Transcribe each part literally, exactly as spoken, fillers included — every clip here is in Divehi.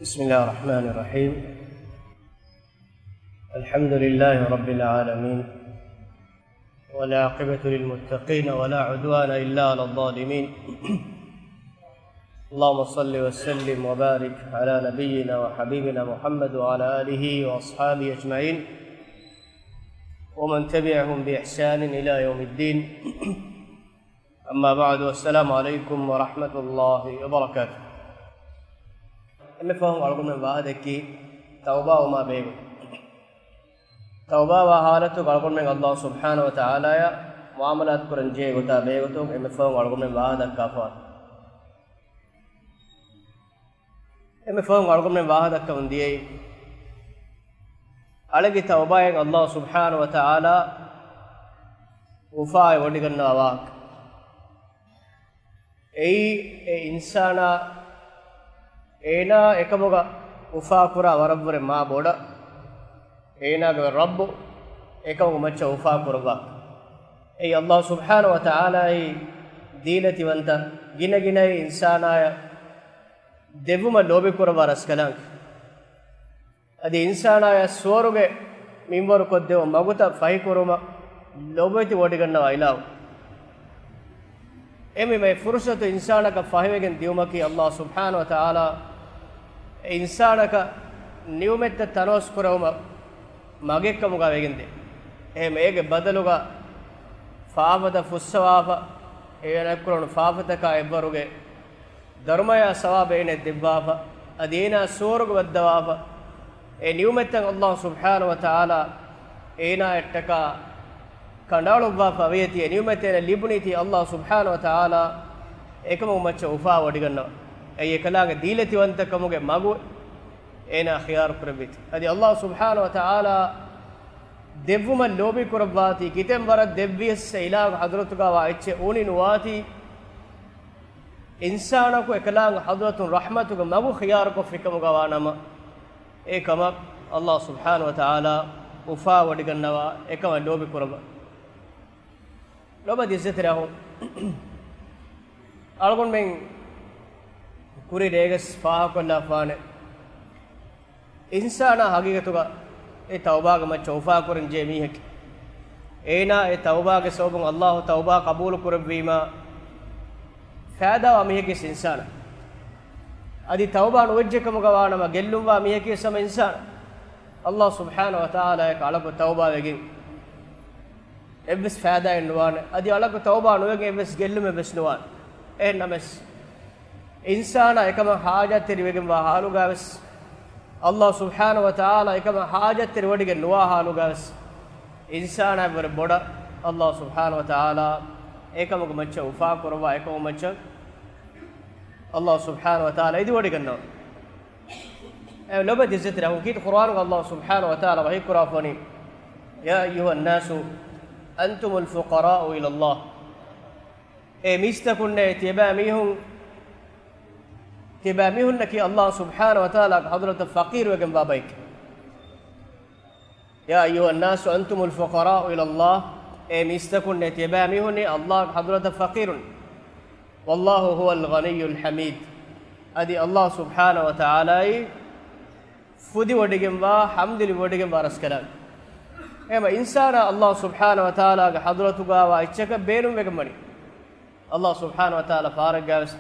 بسم الله الرحمن الرحيم. الحمد لله رب العالمين، والعاقبة للمتقين، ولا عدوان إلا على الظالمين. اللهم صل وسلم وبارك على نبينا وحبيبنا محمد وعلى آله وأصحابه أجمعين، ومن تبعهم بإحسان إلى يوم الدين. أما بعد، السلام عليكم ورحمة الله وبركاته. އެންމެ ފަހުން އަޅުގަނޑުމެން ވާހަކަ ދެއްކީ ތައުބާވުމާ ބެހޭގޮތުން. ތައުބާވާ ޙާލަތުގަ އަޅުގަނޑުމެން ﷲ ސުބްޙާނަހޫ ވަތަޢާލާއާ މުޢާމަލާތު ކުރަން ޖެހޭ ގޮތާ ބެހޭގޮތުން އެންމެ ފަހުން އަޅުގަނޑުމެން ވާހަކަ ދައްކާފަ. އެންމެ ފަހުން އަޅުގަނޑުމެން ވާހަކަ ދައްކަމުން ދިޔައީ، އަޅެއްގެ ތައުބާއިން ﷲ ސުބްޙާނަހޫ ވަތަޢާލާ އުފާވެ ވޮޑިގަންނަވާ ވާހަކަ. އެއީ، އެ އިންސާނާ، އޭނާ އެކަމުގަ އުފާކުރާ ވަރަށްވުރެ މާ ބޮޑަށް، އޭނާގެ ރައްބު އެކަމުގެ މައްޗަށް އުފާކުރައްވާ. އެއީ ﷲ ސުބްޙާނަހޫ ވަތަޢާލާއީ ދީލަތިވަންތަ ގިނަގިނައި އިންސާނާޔަށް ދެއްވުމަށް ލޯބިކުރައްވާ ރަސްކަލާނގެ. އަދި އިންސާނާޔަށް ސުވަރުގެ މިންވަރު ކޮށްދެވުން މަގުތައް ފަހިކުރުމަށް ލޮބުވެތި ވޮޑިގަންނަވާ އިލާހު. އެމެ މެ ފުރުޞަތު އިންސާނަކަށް ފަހިވެގެން ދިއުމަކީ ﷲ ސުބްޙާނަހޫ ވަތަޢާލާ އެ އިންސާނަކަށް ނިޢުމަތްތައް ތަނަވަސް ކުރެވުމަށް މަގެއްކަމުގަ ވެގެންދޭ. އެހެން އޭގެ ބަދަލުގަ ފާފަތައް ފުއްސަވާފަ، އޭނާ ކުރުނު ފާފަތަކާ އެއްވަރުގެ ދަރުމަޔާ ސަވާބެއް އޭނަ ދެއްވާފަ، އަދި އޭނާ ސުވަރުގެ ވައްދަވާފަ. އެ ނިޢުމަތްތައް ﷲ ސުބްޙާނަހޫ ވަތަޢާލާ އޭނާއަށްޓަކާ ކަނޑައަޅުއްވާފަ އަވިޔަތީ، އެ ނިޢުމަތް އޭނަ ލިބުނީތީ ﷲ ސުބްޙާނަހޫ ވަތަޢާލާ އެކަމުގެ މައްޗަށް އުފާވޮޑިގަންނަވާ. އެއީ އެކަލާނގެ ދީލަތިވަންތަކަމުގެ މަގު އޭނާ ޚިޔާރު ކުރެއްވީތީ. އަދި ﷲ ސުބްޙާނަހޫ ވަތަޢާލާ ދެއްވުމަށް ލޯބި ކުރައްވާތީ، ކިތަން ވަރަށް ދެއްވިޔަސް އެ އިލާހު ޙަޟްރަތުގަވާ އެއްޗެއް އުނި ނުވާތީ، އިންސާނަކު އެކަލާނގެ ޙަޟްރަތުން ރަޙްމަތުގެ މަގު ޚިޔާރުކޮށްފިކަމުގަވާ ނަމަ، އެ ކަމަށް ﷲ ސުބްޙާނަހޫ ވަތަޢާލާ އުފާވޮޑިގަންނަވާ، އެކަމަށް ލޯބި ކުރައްވާ. ލޮބުވެތި އިއްޒަތްތެރި އަޚުން، އަޅުގަނޑުމެން ކުރި ރޭގަސް ފާހަގަކޮށްލާފާނެ. އިންސާނާ ހަގީގަތުގަ އެ ތައުބާގެ މައްޗަށް އުފާކުރަން ޖެހޭ މީހެކޭ. އޭނާ އެ ތައުބާގެ ސަބަބުން ﷲ ތައުބާ ޤަބޫލު ކުރެއްވީމާ، ފައިދާވާ މީހެކޭ އިންސާނާ. އަދި ތައުބާ ނުވެއްޖެކަމުގަ ވާނަމަ ގެއްލުންވާ މީހެކޭ ހަމަ އިންސާނާ. ﷲ ސުބްޙާނަހޫ ވަތަޢާލާއަކަށް އަޅަކު ތައުބާވެގެން އެއްވެސް ފައިދާއެއް ނުވާނެ. އަދި އަޅަކު ތައުބާ ނުވެގެން އެއްވެސް ގެއްލުމެއް ވެސް ނުވާނެ. އެހެން ނަމަވެސް، އިންސާނާ އެކަމަށް ޙާޖަތްތެރިވެގެންވާ ޙާލުގަވެސް، ﷲ ސުބްޙާނަހޫ ވަތަޢާލާ އެކަމަށް ޙާޖަތްތެރިވޮޑިގެން ނުވާ ޙާލުގަވެސް، އިންސާނާއަށްވުރެ ބޮޑަށް ﷲ ސުބްޙާނަހޫ ވަތަޢާލާ އެކަމުގެ މައްޗަށް އުފާކުރައްވާ، އެކަމުގެ މައްޗަށް ﷲ ސުބްޙާނަހޫ ވަތަޢާލާ އެދިވޮޑިގަންނަވާ. އެ ލޮބުވެތި އިއްޒަތްތެރި އަޚުން، ކީރިތި ޤުރުއާނުގަ ﷲ ސުބްޙާނަހޫ ވަތަޢާލާ ވަޙީކުރައްވާފަވަނީ، يا أيها الناس أنتم الفقراء إلى الله. އޭ މީސްތަކުންނޭ، ތިޔަބައިމީހުން، ތިޔަބައިމީހުންނަކީ ﷲ ސުބްޙާނަހޫ ވަތަޢާލާގެ ޙަޟްރަތަށް ފަޤީރުވެގެންވާ ބައެކޭ. يا أيها الناس أنتم الفقراء إلى الله. އޭ މީސްތަކުންނޭ، ތިޔަބައިމީހުންނީ ﷲގެ ޙަޟްރަތަށް ފަޤީރުން. والله هو الغني الحميد. އަދި ﷲ ސުބްޙާނަހޫ ވަތަޢާލާއީ ފުދިވޮޑިގެންވާ، ޙަމްދު ލިބިވޮޑިގެންވާ ރަސްކަލާނގެ. އެހެންވީމަ އިންސާނާ ﷲ ސުބްޙާނަހޫ ވަތަޢާލާގެ ޙަޟްރަތުގަވާ އެއްޗަކަށް ބޭނުންވެގެންވަނީ. ﷲ ސުބްޙާނަހޫ ވަތަޢާލާ ފާރެއްގަވެސް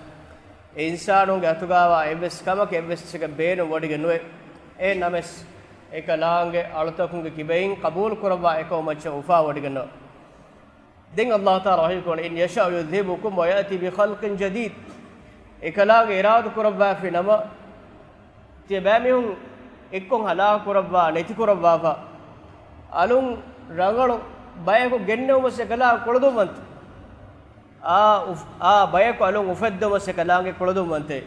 އެ އިންސާނުންގެ އަތުގަވާ އެއްވެސް ކަމަކަށް އެއްވެސް އެއްޗަކަށް ބޭނުން ވޮޑިގެން ނުވޭ. އެހެން ނަމަވެސް، އެކަލާނގެ އަޅުތަކުންގެ ކިބައިން ޤަބޫލު ކުރައްވާ އެކަމުގެ މައްޗަށް އުފާވޮޑިގަންނަވާ. ދެން ﷲ ތަޢާލާ ވަޙީކުރަނީ، إن يشأ يذهبكم ويأت بخلق جديد. އެކަލާނގެ އިރާދަ ކުރައްވާފި ނަމަ، ތިޔަބައިމީހުން އެއްކޮށް ހަލާކު ކުރައްވާ، ނެތި ކުރައްވާފަ، އަލުން ރަނގަޅު ބަޔަކު ގެންނެވުމަށް އެކަލާނގެ ކުޅަދުންވަންތަ. އާ އުފް-، އާ ބަޔަކު އަލުން އުފެއްދުމަށް އެކަލާނގެ ކުޅަދުންވަންތައޭ.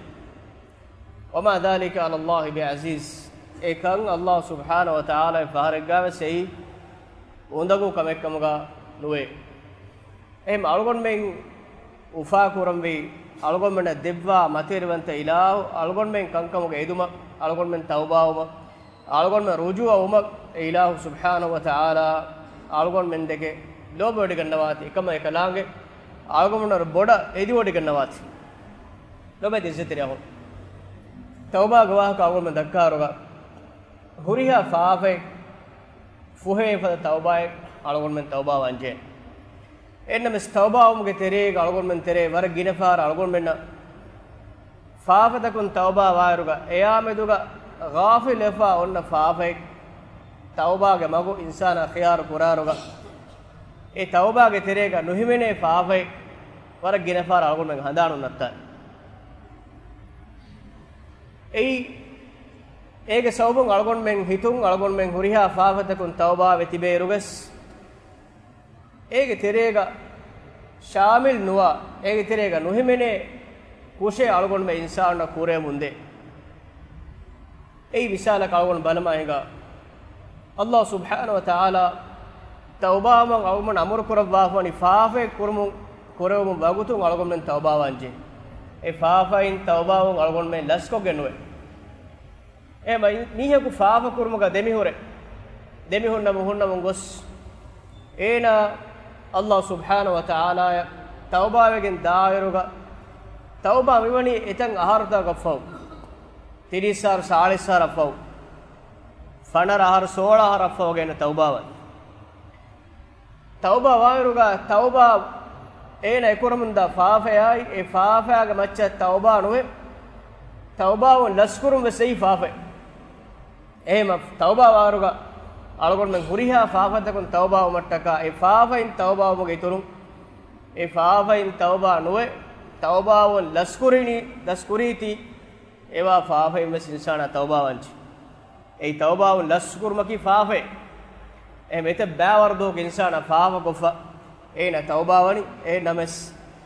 وما ذلك على الله بعزيز. އެކަން ﷲ ސުބްޙާނަހޫ ވަތަޢާލާ ފަހަރެއްގަވެސް އެއީ އުނދަގޫ ކަމެއްކަމުގަ ނުވޭ. އެހެން އަޅުގަނޑުމެން އުފާކުރަންވީ، އަޅުގަނޑުމެންނަށް ދެއްވާ މަތިވެރިވަންތަ އިލާހު، އަޅުގަނޑުމެން ކަންކަމުގަ އެދުމަށް، އަޅުގަނޑުމެން ތައުބާވުމަށް، އަޅުގަނޑުމެން ރުޖޫޢަވުމަށް އެ އިލާހު ސުބްޙާނަހޫ ވަތަޢާލާ އަޅުގަނޑުމެންދެކެ ލޯބިވޮޑިގަންނަވާތި. އެކަމަށް އެކަލާނގެ އަޅުގަނޑުމެންނަށް ބޮޑަށް އެދިވޮޑިގަންނަވާތި. ލޮބުވެތި އިއްޒަތްތެރި އަޚުން، ތައުބާގެ ވާހަކަ އަޅުގަނޑުމެން ދައްކާއިރުގަ، ހުރިހާ ފާފައެއް ފުހެވޭ ފަދަ ތައުބާއެއް އަޅުގަނޑުމެން ތައުބާވާންޖެހޭ. އެހެންނަމަވެސް، ތައުބާވުމުގެ ތެރޭގަ އަޅުގަނޑުމެން ތެރޭ ވަރަށް ގިނަ ފަހަރަށް އަޅުގަނޑުމެންނަށް ފާފަތަކުން ތައުބާވާއިރުގަ، އެއާމެދުގަ ޣާފިލްވެފަ އޮންނަ ފާފައެއް ތައުބާގެ މަގު އިންސާނާ ޚިޔާރު ކުރާއިރުގަ، އެ ތައުބާގެ ތެރޭގަ ނުހިމެނޭ ފާފައެއް ވަރަށް ގިނަ ފަހަރަށް އަޅުގަނޑުމެން ހަނދާނުން ނައްތާނެ. އެއީ، އޭގެ ސަބަބުން އަޅުގަނޑުމެން ހިތުން އަޅުގަނޑުމެން ހުރިހާ ފާފަތަކުން ތައުބާވެ ތިބޭއިރުވެސް، އޭގެ ތެރޭގަ ޝާމިލް ނުވާ، އޭގެ ތެރޭގަ ނުހިމެނޭ ކުށެއް އަޅުގަނޑުމެން އިންސާނުންނަށް ކުރެވެމުންދޭ. އެއީ މިސާލަކަށް އަޅުގަނޑު ބަލަމާ ހިނގާ، ﷲ ސުބްޙާނަހޫ ވަތަޢާލާ ތައުބާވުމަށް އަޅުގަނޑު އަމުރު ކުރައްވާފަވަނީ ފާފައެއް ކުރުމުން، ކުރެވުމުން ވަގުތުން އަޅުގަނޑުމެން ތައުބާވާންޖެހޭ. އެ ފާފައިން ތައުބާވުން އަޅުގަނޑުމެން ލަސްކޮށްގެން ނުވޭ. އެ މަ-، މީހަކު ފާފަ ކުރުމުގަ ދެމިހުރެ، ދެމިހުންނަމުން ހުންނަމުން ގޮސް، އޭނާ ﷲ ސުބްޙާނަހޫ ވަތަޢާލާއަށް ތައުބާވެގެން ދާއިރުގަ، ތައުބާ މިވަނީ އެތައް އަހަރުތަކަށްފަހު، ތިރީސް އަހަރު، ސާޅީސް އަހަރަށްފަހު، ފަނަރަ އަހަރު، ސޯޅަ އަހަރަށްފަހުގަ އޭނާ ތައުބާވާނެ. ތައުބާ ވާއިރުގަ، ތައުބާ އޭނަ އެކުރަމުންދާ ފާފަޔާއި، އެ ފާފަޔާގެ މައްޗަށް ތައުބާ ނުވެ، ތައުބާވުން ލަސްކުރުން ވެސް އެއީ ފާފައެއް. އެހެމަ ތައުބާ ވާއިރުގަ، އަޅުގަނޑުމެން ހުރިހާ ފާފަތަކުން ތައުބާވުމަށްޓަކާ، އެ ފާފައިން ތައުބާވުމުގެ އިތުރުން، އެ ފާފައިން ތައުބާ ނުވެ، ތައުބާވުން ލަސްކުރީނީ، ލަސްކުރީތީ، އެވާ ފާފައިން ވެސް އިންސާނާ ތައުބާވާންޖެ. އެއީ ތައުބާވުން ލަސްކުރުމަކީ ފާފައެއް. އެހެމަ އެތައް ބައިވަރު ދުވަހަކު އިންސާނާ ފާފަކޮށްފަ އޭނަ ތައުބާވަނީ. އެހެން ނަމަވެސް،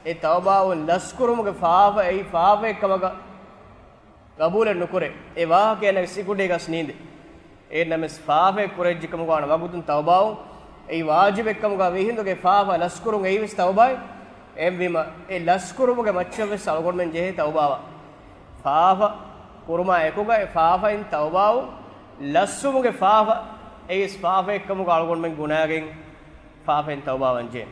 އެ ތައުބާވުން ލަސްކުރުމުގެ ފާފަ އެއީ ފާފައެއްކަމަކަށް ގަބޫލެއް ނުކުރޭ. އެ ވާހަކަ އޭނަގެ ސިކުނޑީގަސް ނީނދޭ. އެހެން ނަމަވެސް، ފާފައެއް ކުރެއްޖެކަމުގަ ވާނަމަ ވަގުތުން ތައުބާވުން އެއީ ވާޖިބެއްކަމުގަ ވީ ހިނދުގެ ފާފަ ލަސްކުރުން އެއީވެސް ތައުބާއެއް. އެހެންވީމަ، އެ ލަސްކުރުމުގެ މައްޗަށްވެސް އަޅުގަނޑުމެން ޖެހޭ ތައުބާވާ. ފާފަ ކުރުމާ އެކުގަ އެ ފާފައިން ތައުބާވުން ލަސްވުމުގެ ފާފަ އެއީވެސް ފާފައެއްކަމުގަ އަޅުގަނޑުމެން ގުނާގެން ފާފައިން ތައުބާވާންޖެހޭ.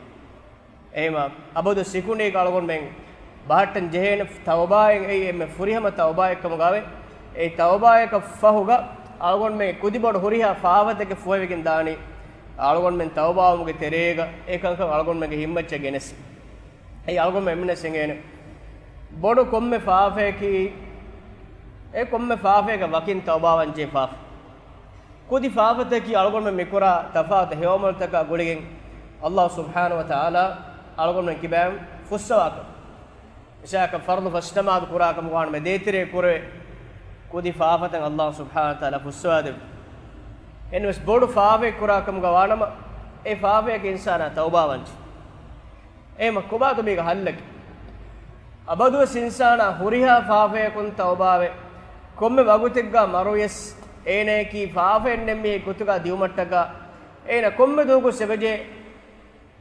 އެހެމަ އަބަދު ސިކުނޑީގަ އަޅުގަނޑުމެން ބަހައްޓަން ޖެހޭނެ ތައުބާއެއް އެއީ އެންމެ ފުރިހަމަ ތައުބާއެއްކަމުގައި، އެ ތައުބާޔަކަށް ފަހުގަ އަޅުގަނޑުމެން ކުދިބޮޑު ހުރިހާ ފާފަތަކެއް ފުހެވިގެން ދާނީ، އަޅުގަނޑުމެން ތައުބާވުމުގެ ތެރޭގަ އެކަންކަން އަޅުގަނޑުމެންގެ ހިތްމައްޗަށް ގެނެސް. އެއީ އަޅުގަނޑުމެން އެންމެންނަށް އެނގޭނެ ބޮޑު ކޮންމެ ފާފަޔަކީ، އެ ކޮންމެ ފާފަޔަކަށް ވަކިން ތައުބާވާންޖެހޭ ފާފަ. ކުދި ފާފަތަކީ އަޅުގަނޑުމެން މިކުރާ ތަފާތު ހެޔޮއަމަލުތަކާ ގުޅިގެން ﷲ ސުބްޙާނަހޫ ވަތަޢާލާ އަޅުގަނޑުމެން ކިބައިން ފުއްސަވާކަން. މިސާލަކަށް ފަރުޟު ފަސް ނަމާދު ކުރާކަމުގަ ވާނަމަ ދޭތެރޭ ކުރެވޭ ކުދި ފާފަތައް ﷲ ސުބްޙާނަހޫ ވަތަޢާލާ ފުއްސަވާދެއްވި. އެންވެސް ބޮޑު ފާފައެއް ކުރާކަމުގަ ވާނަމަ، އެ ފާފަޔަކަށް އިންސާނާ ތައުބާވާންޖެ. އެހެމަ ކޮބާތޯ މީގެ ހައްލަކީ؟ އަބަދުވެސް އިންސާނާ ހުރިހާ ފާފަޔަކުން ތައުބާވެ، ކޮންމެ ވަގުތެއްގަ މަރުވިޔަސް، އޭނަޔަކީ ފާފައެއް ނެތް މީހެއް ގޮތުގަ ދިއުމަށްޓަކާ، އޭނަ ކޮންމެ ދުވަހަކުވެސް އެބަޖެހޭ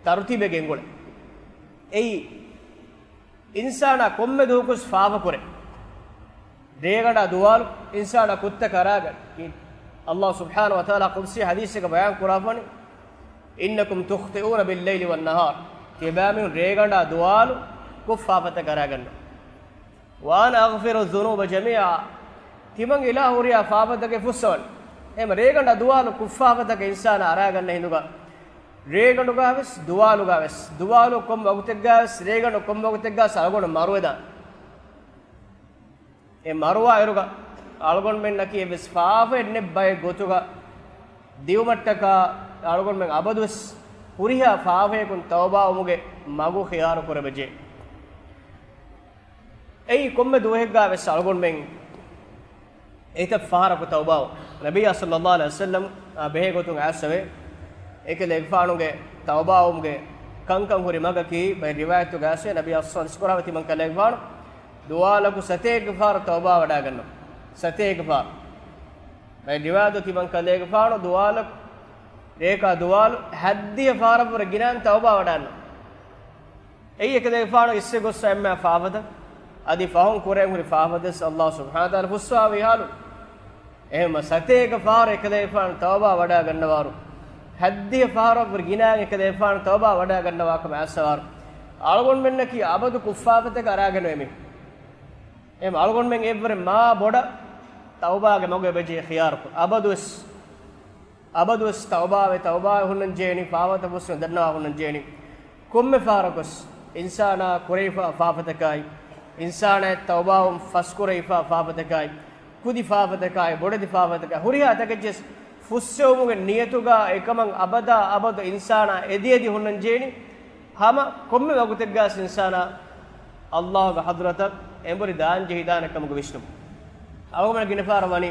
ތަރުތީބެއް ގެންގުޅެ. އެއީ، އިންސާނާ ކޮންމެ ދުވަހަކުވެސް ފާފަ ކުރޭ. ރޭގަނޑާ ދުވާލު އިންސާނާ ކުށްތައް ކަރާގަން. ﷲ ސުބްޙާނަހޫ ވަތަޢާލާ ޤުދުސީ ޙަދީޘެއްގަ ބަޔާން ކުރާފަނި، "إنكم تخطئون بالليل والنهار." ތިޔަބައިމީހުން ރޭގަނޑާ ދުވާލު ކުށް ފާފަތައް ކަރާގަންނަ. "وأنا أغفر الذنوب جميعا." ތިމަން އިލާހު ހުރިހާ ފާފަތަކެއް ފުއްސަވަން. އެހެމަ ރޭގަނޑާ ދުވާލު ކުށް ފާފަތަކެއް އިންސާނާ އަރާގަންނަ ހިނދުގަ، ރޭގަނޑުގަވެސް، ދުވާލުގަވެސް، ދުވާލު ކޮން ވަގުތެއްގަވެސް، ރޭގަނޑު ކޮން ވަގުތެއްގަވެސް އަޅުގަނޑު މަރުވެދާނެ. އެ މަރުވާ އިރުގަ އަޅުގަނޑުމެންނަކީ އެއްވެސް ފާފައެއް ނެތް ބައެއް ގޮތުގަ ދިއުމަށްޓަކާ، އަޅުގަނޑުމެން އަބަދުވެސް ހުރިހާ ފާފަޔަކުން ތައުބާވުމުގެ މަގު ޚިޔާރު ކުރެވިޖެ. އެއީ ކޮންމެ ދުވަހެއްގަވެސް އަޅުގަނޑުމެން އެތައް ފަހަރަކު ތައުބާވު. ނަބިއްޔާ ޞައްލައްލާހު ޢަލައިހި ވަސައްލަމް އާ ބެހޭ ގޮތުން އައިސްފަވޭ. އެކަލޭގެފާނުގެ ތައުބާވުމުގެ ކަންކަން ހުރި މަގަކީ، ބައެއް ރިވާޔަތުގައި އައިސްފަވޭ، ނަބިއްޔާ ޞައްލައްލާހު ޢަލައިހި ވަސައްލަމް ޙަދީޘް ކުރާ ތިމަން ކަލޭގެފާނު ދުވާލަކު ސަތޭކަ ފަހަރު ތައުބާ ވަޑާގަންނަވާ. ސަތޭކަ ފަހަރު. ބައެއް ރިވާޔަތު ތިމަން ކަލޭގެފާނު ދުވާލަކު، ރޭކާ ދުވާލު ހައްދިހަ ފަހަރަށްވުރެ ގިނައިން ތައުބާ ވަޑާންނަ. އެއީ އެކަލޭގެފާނު އިސްވެ ގޮއްސަ އެންމެ ފާފަތައް، އަދި ފަހުން ކުރެން ހުރި ފާފަތައް ﷲ ސުބްޙާނަހޫ ވަތަޢާލާ ފުއްސަވާ ވީ ޙާލު. އެހެންމަ ސަތޭކަ ފަހަރު އެކަލޭގެފާނު ތައުބާ ވަޑާގަންނަވާރު، ހައްދިހަ ފަހަރަށްވުރެ ގިނައިން އެކަލޭގެފާނު ތައުބާ ވަޑާގަންނަވާކަމަށް އައިސްފަވާރު، އަޅުގަނޑުމެންނަކީ އަބަދު ކުށްފާފަތަކަށް އަރާގަންނަވާ މީހުން. އެހެން އަޅުގަނޑުމެން އެއްވަރެއް މާ ބޮޑަށް ތައުބާގެ މަގު އެބަޖެހޭ ޚިޔާރުކޮށް، އަބަދުވެސް، އަބަދުވެސް ތައުބާވެ، ތައުބާވެ ހުންނަން ޖެހޭނީ، ފާފަތައް ފުއްސަން ދަންނަވާ ހުންނަން ޖެހޭނީ. ކޮންމެ ފަހަރަކުވެސް އިންސާނާ ކުރެވިފާ ފާފަތަކާއި، އިންސާނާ ތައުބާވުން ފަސްކުރެވިފާ ފާފަތަކާއި، ކުދި ފާފަތަކާއި، ބޮޑެތި ފާފަތަކާއި، ހުރިހާ ތަކެއްޗެސް ފުއްސެވުމުގެ ނިޔަތުގަ އެކަމަށް އަބަދާ އަބަދު އިންސާނާ އެދި އެދި ހުންނަން ޖެހޭނީ. ހަމަ ކޮންމެ ވަގުތެއްގަސް އިންސާނާ އައްލާހުގެ ޙަޟްރަތަށް އެނބުރި ދާން ޖެހިދާނެ ކަމުގެ ވިސްނުން. އަޅުގަނޑު ގިނަ ފަހަރަށް ވަނީ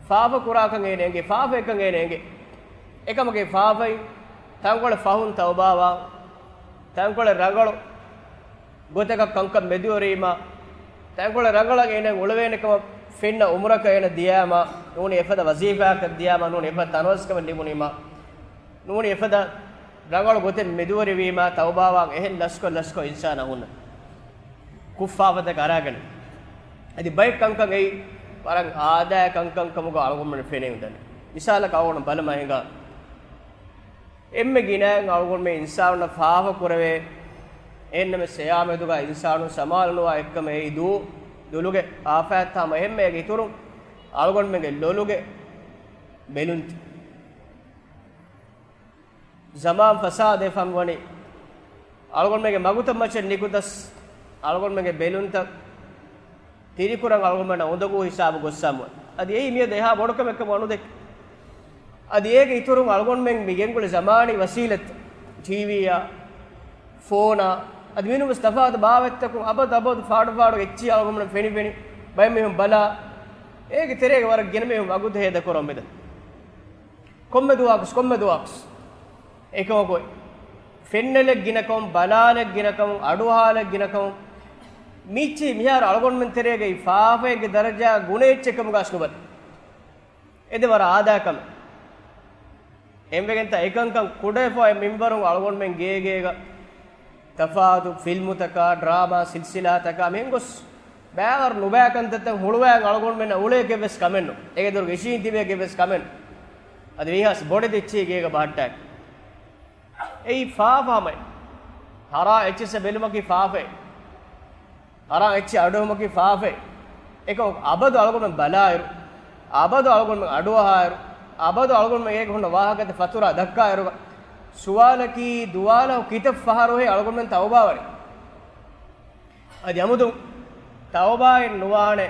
ފާފަ ކުރާކަން އޭނަ އެނގޭ، ފާފައެއްކަން އޭނަ އެނގޭ. އެކަމަކީ ފާފައިން ތަންކޮޅެއް ފަހުން ތައުބާވާ، ތަންކޮޅެއް ރަނގަޅު ގޮތަކަށް ކަންކަން މެދުވެރީމަ، ތަންކޮޅެއް ރަނގަޅަށް އޭނަ އުޅެވޭނެ ކަމަށް ފެންނަ އުމުރަކަށް އޭނަ ދިޔާމަ، ނޫނީ އެފަދަ ވަޒީފާއަކަށް ދިޔާމަ، ނޫނީ އެފަދަ ތަނަވަސްކަމެއް ލިބުނީމަ، ނޫނީ އެފަދަ ރަނގަޅު ގޮތެއް މެދުވެރިވީމަ، ތައުބާވާން އެހެން ލަސްކޮށް ލަސްކޮށް އިންސާނާ ހުންނަ ކުށް ފާފަތަކަށް އަރާގަނެ. އަދި ބައެއް ކަންކަން އެއީ ވަރަށް އާދައި ކަންކަން ކަމުގަ އަޅުގަނޑުމެން ފެނޭ އުނދަނީ. މިސާލަކަށް އަޅުގަނޑު ބަލަމާ ހިނގާ، އެންމެ ގިނައިން އަޅުގަނޑުމެން އިންސާނުންނަށް ފާފަ ކުރެވޭ، އެހެންނަމަ ސަމާލުނުވާ އެއްކަމެއް އެއީ ދޫ، ދުލުގެ އާފާތްތައް ހަމަ އެހެންމެ އޭގެ އިތުރުން އަޅުގަނޑުމެންގެ ލޮލުގެ ބެލުންތައް. ޒަމާން ފަސާދަވެފަ ވަނީ، އަޅުގަނޑުމެންގެ މަގުތައް މައްޗަށް ނިކުތަސް، އަޅުގަނޑުމެންގެ ބެލުންތައް ތިރިކުރަން އަޅުގަނޑުމެންނަށް އުނދަގޫ ހިސާބު ގޮއްސާމު. އަދި އެއީ މިއަދު އެހާ ބޮޑު ކަމެއް ކަމަށް ނުދެކެ. އަދި އޭގެ އިތުރުން އަޅުގަނޑުމެން މި ގެންގުޅޭ ޒަމާނީ ވަސީލަތް، ޓީވީއާ، ފޯނާ، އަދި މިނޫންވެސް ތަފާތު ބާވަތްތަކުން އަބަދު އަބަދު ފާޑު ފާޑު އެއްޗިހި އަޅުގަނޑުމެން ފެނި ފެނި ބައެއް މީހުން ބަލާ، އޭގެ ތެރޭގަ ވަރަށް ގިނަ މީހުން ވަގުތު ހޭދަ ކުރަމުން މިދަނީ. ކޮންމެ ދުވަހަކުސް، ކޮންމެ ދުވަހަކުސް އެކަމަކު ފެންނަލެއް ގިނަކަމުން، ބަލާލެއް ގިނަކަމުން، އަޑުއަހާލެއް ގިނަކަމުން، މިއްޗި މިހާރު އަޅުގަނޑުމެން ތެރޭގައި ފާފައެއްގެ ދަރަޖާ ގުނަ އެއްޗެއް ކަމުގަސް ނުބަލަ. އެދެ ވަރަށް އާދައި ކަމެއް. އެންމެގެންތަ އެކަންކަން ކުޑަވެފަ އޮތް މިންވަރުން އަޅުގަނޑުމެން ގޭގޭގަ ތަފާތު ފިލްމުތަކާ، ޑްރާމާ ސިލްސިލާތަކާ މިހެން ގޮސް ބައިވަރު ނުބައި ކަންތައްތައް ހުޅުވާ އަޅުގަނޑުމެންނަށް އުޅޭކެއްވެސް ކަމެއްނު. އޭގެ ދޮރުގަ އިށީން ތިބޭކެއްވެސް ކަމެއްނު. އަދި ވީހާސް ބޮޑެތި އެއްޗެއް ގޭގަ ބަހައްޓާ. އެއީ ފާފަ ހަމައެއް. ހަރާ އެއްޗިއްސަށް ބެލުމަކީ ފާފައެއް. ހަރާ އެއްޗި އަޑުއެހުމަކީ ފާފައެއް. އެކަމަކު އަބަދު އަޅުގަނޑުމެން ބަލާއިރު، އަބަދު އަޅުގަނޑުމެން އަޑުއަހާއިރު، އަބަދު އަޅުގަނޑުމެން އޭގެ ހުންނަ ވާހަކަތައް ފަތުރާ ދައްކާއިރުގަ، ސުވާލަކީ ދުވާލަހު ކިތައް ފަހަރުހޭ އަޅުގަނޑުމެން ތައުބާވަރި؟ އަދި އަމުދު ތައުބާއެއް ނުވާނެ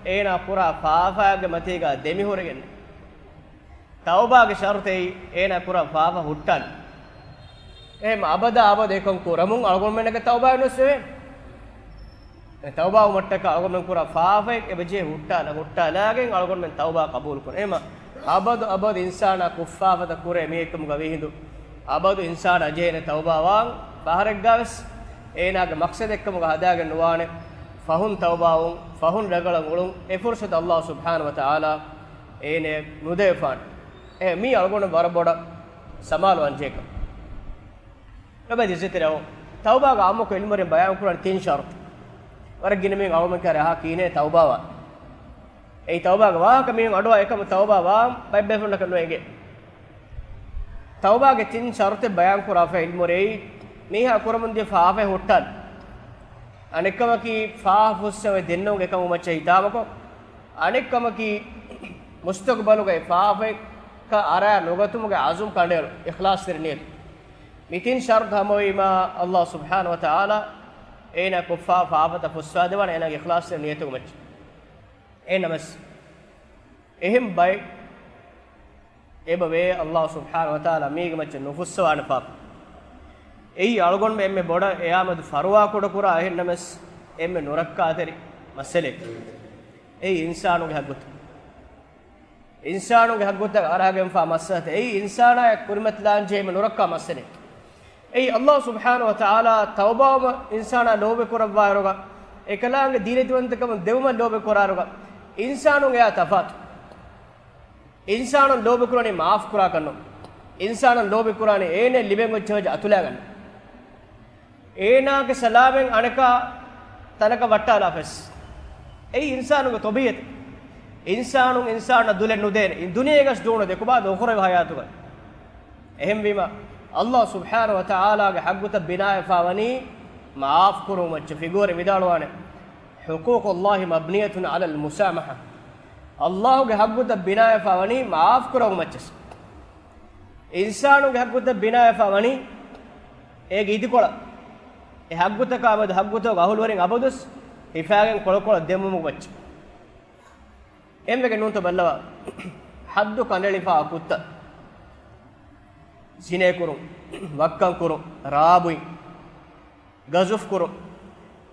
އޭނާ ކުރާ ފާފާގެ މަތީގަ ދެމިހުރެގެން. ތައުބާގެ ޝަރުޠެއް އޭނާ ކުރާ ފާފަ ހުއްޓާލު. އެހެން އަބަދާ އަބަދު އެކަން ކުރަމުން އަޅުގަނޑުމެންނަކަށް ތައުބާ ނުވެސް ވޭ. އެ ތައުބާވުމަށްޓަކާ އަޅުގަނޑުމެން ކުރާ ފާފައެއް އެބަޖެހޭ ހުއްޓާލަން، ހުއްޓާލާގެން އަޅުގަނޑުމެން ތައުބާ ޤަބޫލުކުރަން. އެހެން އަބަދު އަބަދު އިންސާނާ ކުށްފާފަތައް ކުރޭ މިއެއްކަމުގަ ވީހިނދު އަބަދު އިންސާނާ ޖެހޭނެ ތައުބާވާން. ފަހަރެއްގަވެސް އޭނާގެ މަޤްޞަދެއްކަމުގަ ހަދާގެން ނުވާނެ. ފަހުން ތައުބާވުން، ފަހުން ރަނގަޅަށް އުޅުން، އެ ފުރުޞަތު އައްލާހު ސުބްޙާނަހު ވަތަޢާލާ އޭނަ ނުދެވިފާނެ. އެ މީ އަޅުގަނޑު ވަރަށް ބޮޑަށް ސަމާލުވާންޖެހޭ ކަމެއް. އެބަދި ޒިތިރެއޯ، ތައުބާގެ އާއްމުކޮށް ޢިލްމުވެރިން ބަޔާންކުރާނެ ތިން ޝަރުޠު. ވަރަށް ގިނަ މީހުން އަޅުގަނޑުމެން ކައިރި އަހާ ކީނޭ ތައުބާވާން. އެއީ ތައުބާގެ ވާހަކަ މީހުން އަޑުއާ އެކަމަ ތައުބާވާން ބައެއް ބޭފުޅުންނަކަށް ނުއެނގޭ. ތައުބާގެ ތިން ޝަރުޠެއް ބަޔާންކުރާފަ ޢިލްމުވެރިން މީހާ ކުރަމުންދިޔަ ފާފައެއް ހުއްޓާލުން. އަނެއްކަމަކީ ފާފަ ފުއްސަވެ ދެންނެވުން އެކަމު މައްޗަށް ހިތާމަކޮށް، އަނެއްކަމަކީ މުސްތަޤުބަލުގައި ފާފައަކަށް އަރާ ނުގަތުމުގެ ޢަޒުމް ކަނޑައެޅު، އިޚްލާޞްތެރި ނިޔަތު. މި ތިން ޝަރުޠު ހަމަވީމާ، އައްލާހު ސުބްޙާނަހު ވަތަޢާލާ އޭނާ ކޮށްފާ ފާފަތައް ފުއްސާދެވާނެ އޭނާގެ އިޚްލާޞްތެރި ނިޔަތުގެ މައްޗަށް. އެހެންނަމަސް، އެހެން ބައެއް އެބަވޭ، އައްލާހު ސުބްޙާނަހު ވަތަޢާލާ މީގެ މައްޗަށް ނުފުއްސަވާނެ ފާފަ. އެއީ އަޅުގަނޑުމެން އެންމެ ބޮޑަށް އެޔާމެދު ފަރުވާކުޑަކުރާ އެހެންނަމަސް، އެންމެ ނުރައްކާތެރި މައްސަލައެއް. އެއީ އިންސާނުގެ ޙައްޤުތައް. އިންސާނުގެ ޙައްޤުތައް އަރާގެންފާ މައްސަލަތައް. އެއީ އިންސާނާއަށް ކުރިމަތިލާންޖެހޭ އެންމެ ނުރައްކާ މައްސަލައެއް. އެއީ އައްލާހު ސުބްޙާނަހު ވަތަޢާލާ ތައުބާވުމަށް އިންސާނާ ލޯބިކުރައްވާއިރުގަ، އެކަލާނގެ ދީނަތްވަންތަކަމުން ދެވުމަށް ލޯބިކުރާއިރުގަ، އިންސާނުން އެޔާ ތަފާތު. އިންސާނުން ލޯބިކުރާނީ މާފްކުރާކަށްނު. އިންސާނުން ލޯބިކުރާނީ އޭނަ ލިބެން އޮތް ޖަވަޖަށް އަތުލާގަންނަ. އޭނާގެ ސަލާމެއް އަނެކާ ތަނަކަށް ވައްޓާލާފަސް. އެއީ އިންސާނުގެ ޠަބީޢަތެއް. އިންސާނުން އިންސާނަށް ދުލެއް ނުދޭނެ. ދުނިޔޭގަސް ދޫނު ދެކުބާ ދޯކުރެވި ޙަޔާތުގަ. އެހެންވީމަ، އައްލާހު ސުބްޙާނަހު ވަތަޢާލާގެ ޙައްޤުތައް ބިނާވެފާ ވަނީ މާފްކުރުމަށް. ފިގުވަރެ ވިދާޅުވާނެ، حقوق الله مبنية على المسامحة. ﷲ ގެ ޙައްޤުތައް ބިނާވެފަ ވަނީ މާފް ކުރެވުމަށް ވެސް. އިންސާނުންގެ ޙައްޤުތައް ބިނާވެފަ ވަނީ އޭގެ އިދިކޮޅަށް. އެ ޙައްޤުތަކާ މެދު ޙައްޤުތަކުގެ އަހުލުވެރިން އަބަދުވެސް ހިފާގެން ކޮޅުކޮޅަށް ދެމުމުގެ މައްޗަށް. އެންމެގެ ނޫންތޯ ބައްލަވާ، ޙައްދު ކަނޑައެޅިފާ ކުށްތައް، ޒިނޭ ކުރުން، ވައްކަން ކުރުން، ރާ ބުއިން، ގަޒުފް ކުރުން،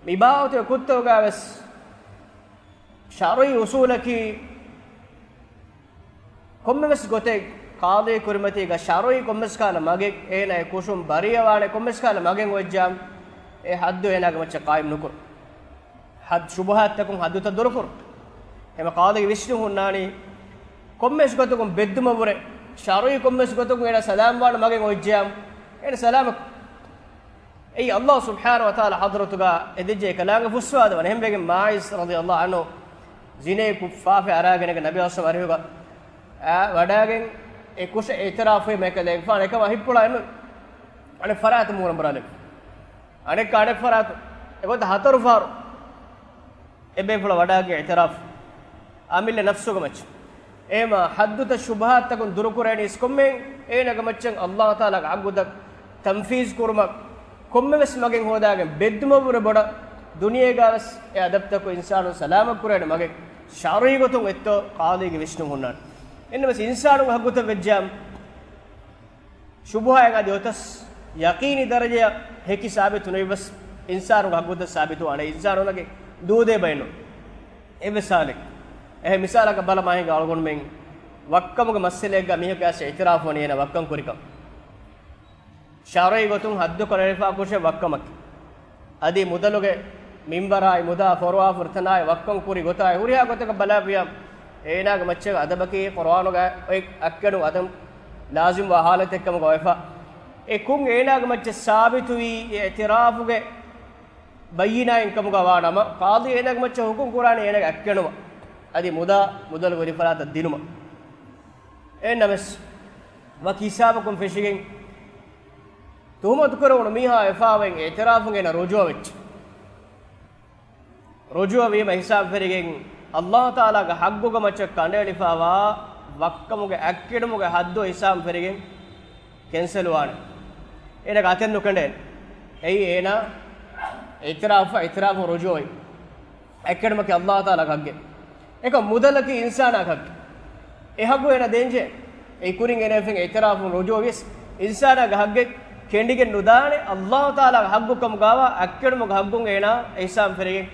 މި ބާވަތުގެ ކުށްތަކުގައި ވެސް ޝަރުޢީ އުޞޫލަކީ، ކޮންމެވެސް ގޮތެއް ޤާޟީ ކުރިމަތީގަ ޝަރުޢީ ކޮންމެސް ކަހަލަ މަގެއް އޭނާ އެ ކުށުން ބަރީއަވާނެ ކޮންމެސް ކަހަލަ މަގެއް އޮތްޖާ، އެ ޙައްދު އޭނާގެ މައްޗަށް ޤާއިމް ނުކުރު. ޙައްދު، ޝުބުހާތްތަކުން ޙައްދުތައް ދުރުކުރު. އެމަ ޤާޟީގެ ވިސްނުން ހުންނާނީ، ކޮންމެސް ގޮތަކުން ބެއްދުމަށްވުރެ، ޝަރުޢީ ކޮންމެސް ގޮތަކުން އޭނާ ސަލާމް ވާނެ މަގެއް އޮތްޖާ، އޭނާ ސަލާމަތް. އެއީ ﷲ ސުބްޙާނަހޫ ވަތަޢާލާ ޙަޟްރަތުގަ އެދެއްޖެ ކަލާނގެ ފުއްސުވާދަވަން. އެހެންވެގެން މާޢިޒް ރަޟިޔަﷲ ޢަންހު ޒިނޭ ކުށް ފާފައެއް އަރާގެން ނަބީ ޞައްލަﷲ ޢަލައިހި ވަސައްލަމަ އަރިހުގަ އާ ވަޑާގެން އެ ކުށަށް އިޢުތިރާފުވީމަ އެކަލޭގެފާނު އެކަމާ ހިއްޕުޅާ އެންމެ އަނެއް ފަރާތަށް މޫނަނބުރާލެވި. އަނެއްކާ އަނެއް ފަރާތު. އެގޮތަށް ހަތަރު ފަހަރު އެބޭފުޅާ ވަޑާގެން އިޢުތިރާފު. އަމިއްލަ ނަފްސުގެ މައްޗަށް. އެހެމަ ޙައްދުތައް ޝުބުހާތްތަކުން ދުރުކުރޭނީސް ކޮންމެ އޭނާގެ މައްޗަށް ﷲ ތަޢާލާގެ ޙައްޤުތައް ތަންފީޒް ކުރުމަށް ކޮންމެވެސް މަގެއް ހޯދާގެން ބެއްދުމަށްވުރެ ބޮޑަށް ދުނިޔޭގަވެސް އެ އަދަބްތަކުން އިންސާނުން ސަލާމަތް ކުރޭނެ މަގެއް ޝަރުޢީ ގޮތުން އޮތްތޯ ޤާޟީގެ ވިސްނުން ހުންނާނެ. އެންނަމަސް އިންސާނުންގެ ޙައްޤުތައް ވެއްޖާ ޝުބުހާއެއް އަދި އޮތަސް ޔަޤީނީ ދަރަޖަޔަށް ހެކި ސާބިތު ނުވިއްޔަސް އިންސާނުގެ ޙައްޤުތައް ސާބިތުވާނެ. އިންސާނުންނަކީ ދޫދޭ ބައެއް ނޫން. އެއްވެސް ހާލެއް. އެހެން މިސާލަކަށް ބަލަ މާހިނގާ އަޅުގަނޑުމެން ވައްކަމުގެ މައްސަލައެއްގަ މީހަކު އައިސް އިޢުތިރާފު ވަނީ އޭނާ ވައްކަން ކުރިކަން. ޝަރުޢީ ގޮތުން ޙައްދު ކަނޑައެޅިފާ ކުށެއް ވައްކަމަކީ. އަދި މުދަލުގެ މިންވަރާއި މުދާ ފޮރުވާ ފުރަތަނާއި ވައްކަން ކުރި ގޮތާއި ހުރިހާ ގޮތަކަށް ބަލާފިޔާ، އޭނާގެ މައްޗަށް އަދަބަކީ ޤުރުއާނުގައި އޮތް އަތްކެނޑު އަދަން ލާޒިމްވާ ޙާލަތެއްކަމުގަ ވެފަ. އެ ކުށް އޭނާގެ މައްޗަށް ސާބިތުވީ އިޢުތިރާފުގެ ބައްޔިނާއިން ކަމުގަ ވާނަމަ، ޤާޟީ އޭނާގެ މައްޗަށް ޙުކުމް ކުރާނީ އޭނާގެ އަތްކެނޑުމަށް. އަދި މުދާ މުދަލު ވެރިފަރާތަށް ދިނުމަށް. އެހެންނަމަވެސް، ވަކި ހިސާބަކުން ފެށިގެން، ތުހުމަތު ކުރެވުނު މީހާ އެފާވެން އިޢުތިރާފުގެ އޭނާ ރުޖޫޢަ ވެއްޖެ. ރުޖޫޢަ ވީމަ ހިސާބު ފެށިގެން، ﷲ ތަޢާލާގެ ޙައްޤުގެ މައްޗަށް ކަނޑައެޅިފާވާ ވައްކަމުގެ އަތްކެނޑުމުގެ ޙައްދު ހިސާބު ފެށިގެން ކެންސަލް ވާނެ. އޭނާގެ އަތެއް ނުކެނޑޭނެ. އެއީ އޭނާ އިޢުތިރާފަށް، އިޢުތިރާފުން ރުޖޫޢަވި. އަތްކެނޑުމަކީ ﷲ ތަޢާލާގެ ޙައްޤެއް. އެކަމް މުދަލަކީ އިންސާނާގެ ޙައްޤެއް. އެ ޙައްޤު އޭނާ ދޭންޖެ. އެ ކުރިން އޭނާ އެފެން އިޢުތިރާފުން ރުޖޫޢަވިޔަސް އިންސާނާގެ ޙައްޤެއް ކެނޑިގެން ނުދާނެ. ﷲ ތަޢާލާގެ ޙައްޤު ކަމުގަވާ އަތްކެނޑުމުގެ ޙައްޤުން އޭނާ އިޙްސާން ފެށިގެން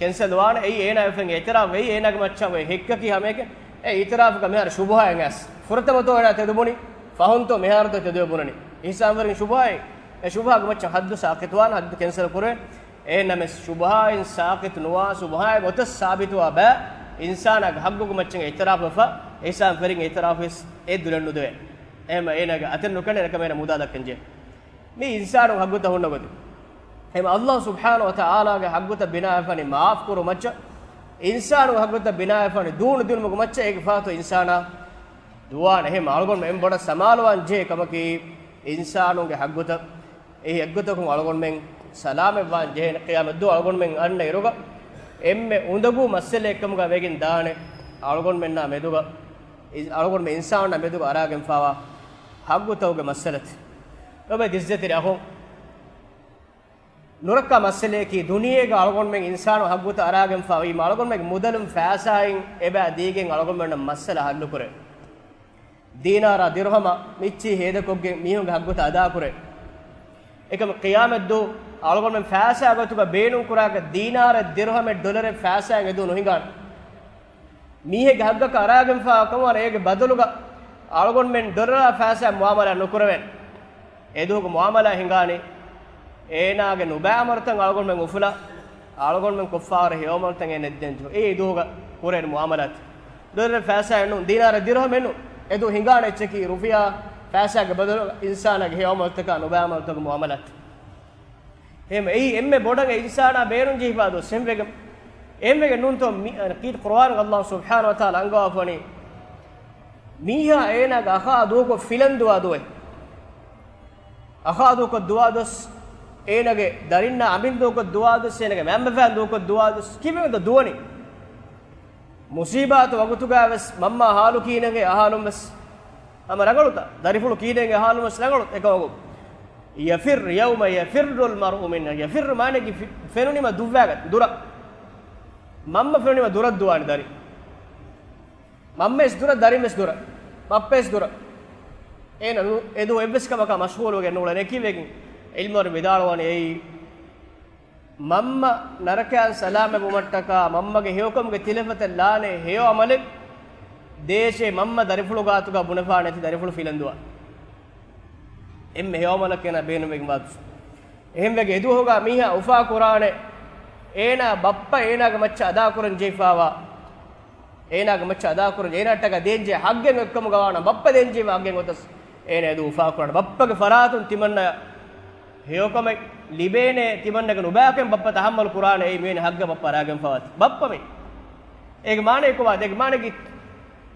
ކެންސަލް ވާނެ. އެއީ އޭނާ އެފެން އިޢުތިރާފު. އެއީ އޭނާގެ މައްޗަށް އޮތް ހެއްކަކީ ހަމައެކަނި އެ އިޢުތިރާފުގަ މިހާރު ޝުބުހާއެއް އައިސް. ފުރަތަމަތޯ އޭނާ ތެދުބުނީ، ފަހުންތޯ މިހާރުތޯ ތެދުވެ ބުނަނީ. އިޙްސާން ފެށިގެން ޝުބުހާއެއް. އެ ޝުބުހާގެ މައްޗަށް ޙައްދު ސާޤިޠުވާން، ޙައްދު ކެންސަލް ކުރެވޭން. އެހެންނަމަވެސް، ޝުބުހާއިން ސާޤިޠު ނުވާ، ޝުބުހާއެއް އޮތަސް ސާބިތުވާ ބައި އިންސާނާގެ ޙައްޤުގެ މައްޗަށް އިޢުތިރާފުވެފަ، އިޙްސާން ފެށިގެން އިޢުތިރާފުވެސް އެ ދުލެއް ނުދެވޭ. އެހެން އޭނާގެ އަތެއް ނުކެނޑޭ، އެކަމަށް އޭނާ މުދާ ދައްކަންޖެހޭ. މީ އިންސާނު ޙައްޤުތައް ހުންނަ ގޮތެއް. އެހެން ﷲ ސުބްޙާނަހޫ ވަތަޢާލާގެ ޙައްޤުތައް ބިނާވެފަނީ މާފް ކުރު މައްޗަށް، އިންސާނު ޙައްޤުތައް ބިނާވެފަނީ ދޫނު ދިނުމުގެ މައްޗަށް. އޭގެ ފަހަތު އިންސާނާ ދުވާނެ. އެހެން އަޅުގަނޑު އެން ބޮޑަށް ސަމާލުވާން ޖެހޭ ކަމަކީ، އިންސާނުންގެ ޙައްޤުތައް، އެ ޙައްޤުތަކުން އަޅުގަނޑުމެން ސަލާމަތްވާން ޖެހޭނެ. ޤިޔާމަތްދުވަހު އަޅުގަނޑުމެން އަންނަ އިރުގަ އެންމެ އުނދަގޫ މައްސަލައެއްކަމުގަ ވެގެން ދާނެ އަޅުގަނޑުމެންނާ މެދުގަ، އި-، އަޅުގަނޑުމެން އިންސާނާ މެދުގަ އަރާގެންފާވާ ޙައްޤުތަކުގެ މައްސަލަތައް. ލޯބިވެތި ޢިއްޒަތްތެރި އަޚުން، ނުރައްކާ މައްސަލައަކީ، ދުނިޔޭގަ އަޅުގަނޑުމެން އިންސާނު ޙައްޤުތައް އަރާގެންފާ ވީމަ، އަޅުގަނޑުމެން މުދަލުން ފައިސާއިން އެބަ ދީގެން އަޅުގަނޑުމެންނަށް މައްސަލަ ޙައްލުކުރޭ. ދީނާރާ ދިރުހަމާ މިއްޗި ހޭދަކޮށްގެން މީހުންގެ ޙައްޤުތައް އަދާކުރޭ. އެކަމް ޤިޔާމަތްދުވަހު އަޅުގަނޑުމެން ފައިސާ ގޮތުގަ ބޭނުން ކުރާކަށް ދީނާރެއް ދިރުހަމެއް ޑޮލަރެއް ފައިސާއިން އެދުވަހު ނުހިނގާނެ. މީހެއްގެ ޙައްޤަކަށް އަރާގެންފާ ކަމުވާނެ، އޭގެ ބަދަލުގަ އަޅުގަނޑުމެން ޑޮލަރާ ފައިސާ މުޢާމަލާ ނުކުރެވޭނެ. އެދުވަހުގެ މުޢާމަލާ ހިނގާނީ، އޭނާގެ ނުބައި ޢަމަލުތައް އަޅުގަނޑުމެން އުފުލާ، އަޅުގަނޑުމެން ކޮށްފާވަރަށް ހެޔޮ ޢަމަލުތައް އޭނަ އެއްދޭން ޖެހޭ. އެ ދުވަހުގަ ކުރޭނެ މުޢާމަލާތު. ޑޮލަރެއް ފައިސާއެއް ނޫން، ދީނާރެއް ދިރުހަމެއް ނޫން. އެދުވަހު ހިނގާނެ އެއްޗަކީ ރުފިޔާ ފައިސާގެ ބަދަލު އިންސާނާގެ ހެޔޮ ޢަމަލުތަކާ ނުބައި ޢަމަލުތަކުގެ މުޢާމަލާތު. އެހެން އެއީ އެންމެ ބޮޑަށް އިންސާނާ ބޭނުން ޖެހިފާ ދުވަސް. އެހެންވެގެން، އެހެންވެގެން ނޫންތޯ މި، އަ، ކީރިތި ޤުރުއާނުގަ ﷲ ސުބްޙާނަހޫ ވަތަޢާލާ އަންގަވާފަވަނީ، މީހާ އޭނާގެ އަޚާ ދޫކޮށް ފިލަން ދުވާ ދުވަހެއް. އަޚާ ދޫކޮށް ދުވާ ދުވަސް އޭނަގެ ދަރިންނާ އަމިން ދޫކޮށް ދުވާދުސް، އޭނަގެ މައިންބަފައިން ދޫކޮށް ދުވާދުސް، ކިބެން ދުވަނީ؟ މުސީބާތު ވަގުތުގައި ވެސް މަންމަ ހާލު ކީނެގެ އަހާލުން ވެސް ހަމަ ރަނގަޅުތަ؟ ދަރިފުޅު ކީނެގެ އަހާލުން ވެސް ރަނގަޅު އެކަމަކު. يفر يوم يفر المرء من، يفر މާނައަކީ ފި-، ފެނުނީމަ ދުއްވާގަތް ދުރަށް. މަންމަ ފެނުނީމަ ދުރަށް ދުވާނެ ދަރި. މަންމަވެސް ދުރަށް، ދަރިންވެސް ދުރަށް، ބައްޕަވެސް ދުރަށް. އޭނަ ނު-، އެދު އެއްވެސް ކަމަކާ މަޝްޣޫލުވެގެން ނޫޅެން. އެކީވެގެން އިލްމުވެރިން ވިދާޅުވަނީ އެއީ، މަންމަ ނަރަކައިން ސަލާމަތްވުމަށްޓަކާ، މަންމަގެ ހެޔޮކަމުގެ ތިލަފަތަށް ލާނެ ހެޔޮ އަމަލެއް ދޭށޭ، މަންމަ ދަރިފުޅު ގާތުގަ ބުނެފާނެތި ދަރިފުޅު ފިލަން ދުވާ. އެންމެ ހެޔޮ އަމަލަކީ އޭނާ ބޭނުންވެގެން ވާ ދުވަސް. އެހެންވެގެން އެދުވަހުގަ މީހާ އުފާކުރާނެ، އޭނާ ބައްޕަ އޭނާގެ މައްޗަށް އަދާކުރަން ޖެހިފާވާ، އޭނާގެ މައްޗަށް އަދާކުރަން، އޭނާއަށްޓަކާ ދޭންޖެހޭ ހައްގެއް އޮތްކަމުގަ ވާނަމަ، ބައްޕަ ދޭންޖެހޭ ހައްގެއް އޮތަސް އޭނާ އެދު އުފާކުރާނެ. ބައްޕަގެ ފަރާތުން ތިމަންނަޔަށް ހެޔޮކަމެއް ލިބޭނެ، ތިމަންނަގެ ނުބައިކަން ބައްޕަ ތަހައްމަލު ކުރާނެ، އެއީ މީނަ ހައްގަ ބައްޕަ އަރާގެންފާވާތި. ބައްޕަ މީ. އޭގެ މާނަ ކޮބާ؟ އޭގެ މާނައަކީ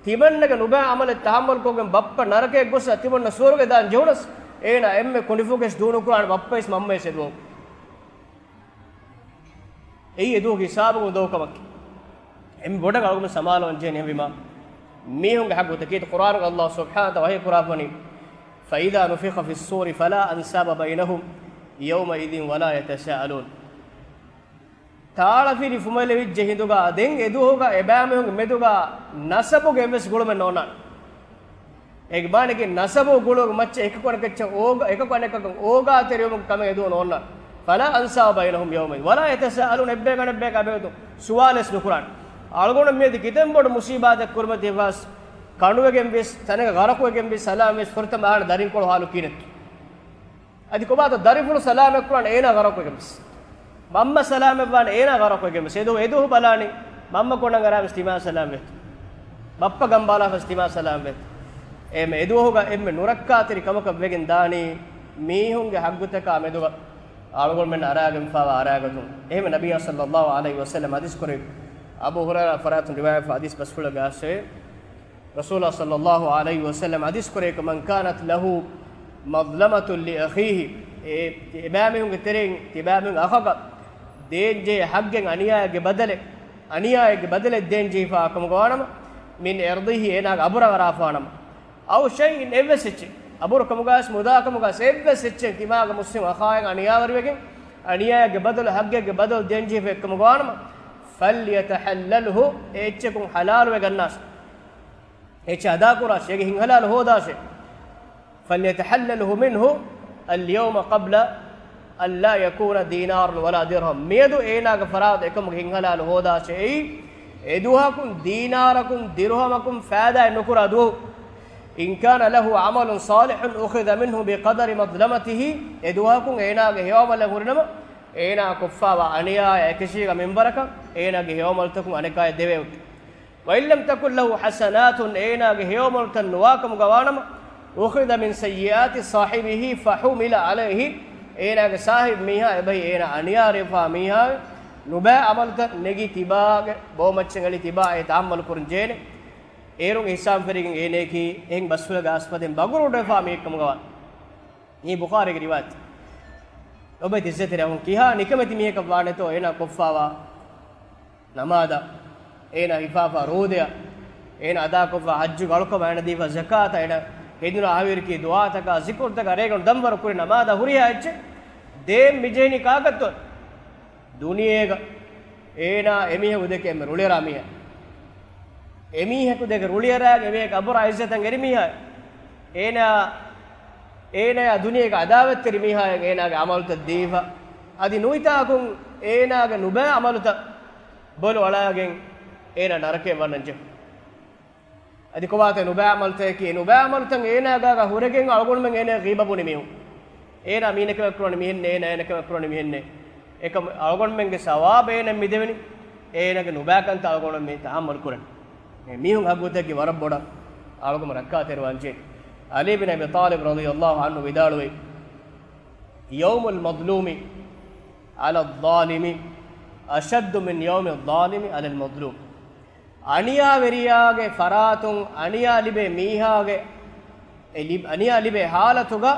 ތިމަންނަގެ ނުބައި އަމަލެއް ތަހައްމަލު ކޮށްގެން ބައްޕަ ނަރަކަޔަށް ގޮސް ތިމަންނަ ސުވަރުގެ ދާން ޖެހުނަސް، އޭނާ އެންމެ ކުނޑިފުކެސް ދޫނުކުރާނެ ބައްޕަވެސް މަންމަވެސް އެދުވަހު. އެއީ އެދުވަހު ހިސާބުގެ ދޯ ކަމަކީ. އެންމެ ބޮޑަށް އަޅުގަނޑު ސަމާލުވަން ޖެހޭ ނިޔަމެއް ވީމާ، މީހުންގެ ހައްގުތަކީ ޤުރްއާނުގަ ﷲ ސުބްޙާނަހޫ ވަތަޢާލާ ވަޙީ ކުރާފަނީ، فإذا نفخ في الصور فلا أنساب بينهم يومئذ ولا يتساءلون. ތާޅަފިލި ފުމެލެވިއްޖެ ހިނދުގަ ދެން އެދުވަހުގަ އެބައިމީހުންގެ މެދުގަ ނަސަބުގެ އެއްވެސް ގުޅުމެއް ނޯންނާނެ. އޭގެ މާނައަކީ ނަސަބު ގުޅުމުގެ މައްޗަށް އެކަކު އަނެކަކަށް އޯގާ، އެކަކު އަނެކަކަށް އޯގާތެރިވުމުގެ ކަމެއް އެދުވަހު ނޯންނާނެ. فلا أنساب بينهم يومئذ ولا يتساءلون، އެއްބަޔަކު އަނެއްބަޔަކާ އެބައިމީހުން ސުވާލެއް ނުކުރާނެ. އަޅުގަނޑު މިއަދު ކިތަން ބޮޑު މުސީބާތެއް ކުރިމަތިވެފަސް، ކަނުވެގެން ވިޔަސް، ތަނެއްގަ ޣަރަޤުވެގެން ވިޔަސް، ސަލާމަތްވެސް ފުރަތަމަ އަހަންނަށް ދަރިންކޮޅު ހާލު ކީނެއްތޯ؟ އަދި ކޮބާތޯ ދަރިފުޅު ސަލާމަތްކުރާނެ އޭނާ ޣަރަޤުވެގެން ވެސް. މަންމަ ސަލާމަތްވާނެ އޭނާ ޣަރަޤުވެގެން ވެސް. އެދު، އެދުވަހު ބަލާނީ މަންމަ ކޮނޑަށް އަރާ ވެސް ތިމާ ސަލާމަތްވޭތޯ. ބައްޕަ ގަނބާލާ ވެސް ތިމާ ސަލާމަތްވޭތޯ. އެހެން އެދުވަހުގަ އެންމެ ނުރައްކާތެރި ކަމަކަށް ވެގެން ދާނީ މީހުންގެ ހައްގުތަކާ މެދުގަ އަޅުގަނޑުމެން އަރާގެންފާވާ އަރާގަތުން. އެހެން ނަބިއްޔާ ޞައްލައްލާހު ޢަލައިހި ވަސައްލަމް ޙަދީޘް ކުރެއްވި، އަބޫ ހުރައިރާ ފަރާތުން ރިވާޔަތް ޙަދީޘް ބަސްފުޅަށް ގާސްވޭ. ރަސޫލާ ޞައްލައްލާހު ޢަލައިހި ވަސައްލަމް ޙަދީޘް ކުރޭ، من كانت له مظلمة لأخيه، އެ، އެބައިމީހުންގެ ތެރެއިން ތިބައިމީހުން އަޚަކަށް ދޭންޖެހޭ ހައްގެއް އަނިޔާއެއްގެ ބަދަލެއް، އަނިޔާއެއްގެ ބަދަލެއް ދޭންޖެހިފާ ކަމުގަ ވާނަމަ، من عرضه، އޭނާގެ އަބުރަށް އަރާފާނަމަ، أو شيء، އެއްވެސް އެއްޗެއް، އަބުރު ކަމުގަސް މުދާ ކަމުގަސް އެއްވެސް އެއްޗެއް ތިމާގެ މުސްލިމް އަޚާއެއް އަނިޔާވެރިވެގެން، އަނިޔާއެއްގެ ބަދަލު ހައްގެއްގެ ބަދަލު ދޭންޖެހިފަ އެއްކަމުގަ ވާނަމަ، فليتحلله، އެ އެއްޗަކުން ޙަލާލުވެގަންނާށޭ. އެއްޗެއް އަދާކުރާށޭ، އޭގެ ހިތްހަލާލު ހޯދާށޭ. فليتحلله منه اليوم قبل أن لا يكون دينار ولا درهم. މިއަދު އޭނާގެ ފަރާތު އެކަމުގެ ހިތްހަލާލު ހޯދާށޭ. އެއީ އެދުވަހަކުން ދީނާރަކުން ދިރުހަމަކުން ފައިދާއެއް ނުކުރާ ދުވަހު. إن كان له عمل صالح أخذ منه بقدر مظلمته، އެދުވަހަކުން އޭނާގެ ހެޔޮއަމަލެއް ހުރިނަމަ، އޭނާ ކޮށްފާވާ އަނިޔާއާ އެކަށީގެ މިންވަރަކަށް އޭނާގެ ހެޔޮއަމަލުތަކުން އަނެކާޔަށް ދެވޭ. وإن لم تكن له حسنات، އޭނާގެ ހެޔޮއަމަލުތައް ނުވާކަމުގަ ވާނަމަ، أخذ من سيئات صاحبه فحمل عليه، އޭނާގެ ސާހިބު މީހާ އެބަހީ އޭނާ އަނިޔާވެރިވެފާ މީހާ ނުބައި އަމަލުތައް ނެގި ތިބާގެ ބޯމައްޗަށް އެޅި ތިބާ އެ ތަހައްމަލު ކުރަން ޖެހޭނެ. އޭރުން އިހްސާން ފެށިގެން އޭނަޔަކީ އެހެން ބަސްފުޅެއްގެ އަސްފަދައިން ބަގުރު އުޑުވެފާ މީހެއްކަމުގަ ވާނެ. މީ ބުޚާރީގެ ރިވާޔަތެއް. އޮބެ ތިއްޒަތެރި އަހުން ކިހާ ނިކަމެތި މީހަކަށް ވާނެތޯ އޭނާ ކޮށްފާވާ ނަމާދަށް، އޭނާ ހިފާފާ ރޯދަޔަށް، އޭނާ އަދާކޮށްފާ ޙައްޖު އަޅުކަމާ އޭނާ ދީފާ ޒަކާތަށް، އޭނާ ހެނދުނާ އަހަވީރަކީ ދުޢާތަކާ ޒިކުރުތަކާ ރޭގަނޑު ދަންވަރު ކުރި ނަމާދާ ހުރިހާ އެއްޗެއް ދޭން މިޖެހެނީ ކާކަށްތޯ؟ ދުނިޔޭގަ އޭނާ އެމީހަކު ދެކެ އެންމެ ރުޅިއަރާ މީހާ. އެމީހަކު ދެކެ ރުޅިއަރާގެން އެމީހަކު އަބުރާ އިއްޒަތަށް އެރި މީހާ. އޭނާ، އޭނާޔާ ދުނިޔޭގެ އަދާވަތްތެރި މީހާޔަށް އޭނާގެ އަމަލުތައް ދީފަ. އަދި ނުވިތާކުން އޭނާގެ ނުބައި އަމަލުތައް ބޮލު އަޅާގެން އޭނާ ނަރަކަޔަށް ވަންނަން ޖެހުން. އަދި ކޮބާތޯ ނުބައި އަމަލުތަކަކީ؟ ނުބައި އަމަލުތައް އޭނާގާގަ ހުރެގެން އަޅުގަނޑުމެން އޭނާ ޣީބަ ބުނި މީހުން. އޭނާ މީނަކަމެއް ކުރަނީ މިހެންނޭ، އޭނާ އޭނަކަމެއް ކުރަނީ މިހެންނޭ. އެކަމު އަޅުގަނޑުމެންގެ ސަވާބު އޭނަ މިދެވެނީ. އޭނާގެ ނުބައިކަންތައް އަޅުގަނޑު މި ތަހައްމަލު ކުރަނީ. މީހުން ހައްގުތަކީ ވަރަށް ބޮޑަށް އަޅުގަނޑު ރައްކާތެރިވާންޖެހޭ. ޢަލީ ބިން އަބީ ޠާލިބް ރަޟިޔަﷲ ޢަންހު ވިދާޅުވީ، يوم المظلوم على الظالم أشد من يوم الظالم على المظلوم. އަނިޔާވެރިޔާގެ ފަރާތުން އަނިޔާ ލިބޭ މީހާގެ، އެ ލި-، އަނިޔާ ލިބޭ ޙާލަތުގަ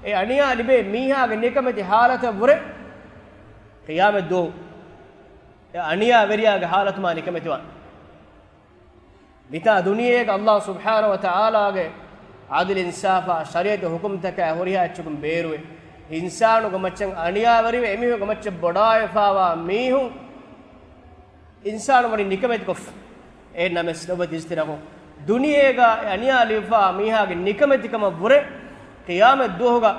އެ އަނިޔާ ލިބޭ މީހާގެ ނިކަމެތި ހާލަތަށްވުރެ ޤިޔާމަތް ދުވަހު އެ އަނިޔާވެރިޔާގެ ހާލަތު މާ ނިކަމެތިވާނެ. މިތާ ދުނިޔޭގަ ﷲ ސުބްޙާނަހޫ ވަތަޢާލާގެ ޢަދުލު އިންސާފާ ޝަރީޢަތު ޙުކުމްތަކާ ހުރިހާ އެއްޗަކުން ބޭރުވެ، އިންސާނުގެ މައްޗަށް އަނިޔާވެރިވެ، އެމީހުންގެ މައްޗަށް ބޮޑާވެފާވާ މީހުން އިންސާނު ވަނީ ނިކަމެތިކޮށްފަ. އެހެން ނަމަވެސް ލޮބުވެތި އިޒްތި އަޚުން، ދުނިޔޭގަ އެ އަނިޔާ ލިބިފާ މީހާގެ ނިކަމެތިކަމަށްވުރެ، ޤިޔާމަތް ދުވަހުގަ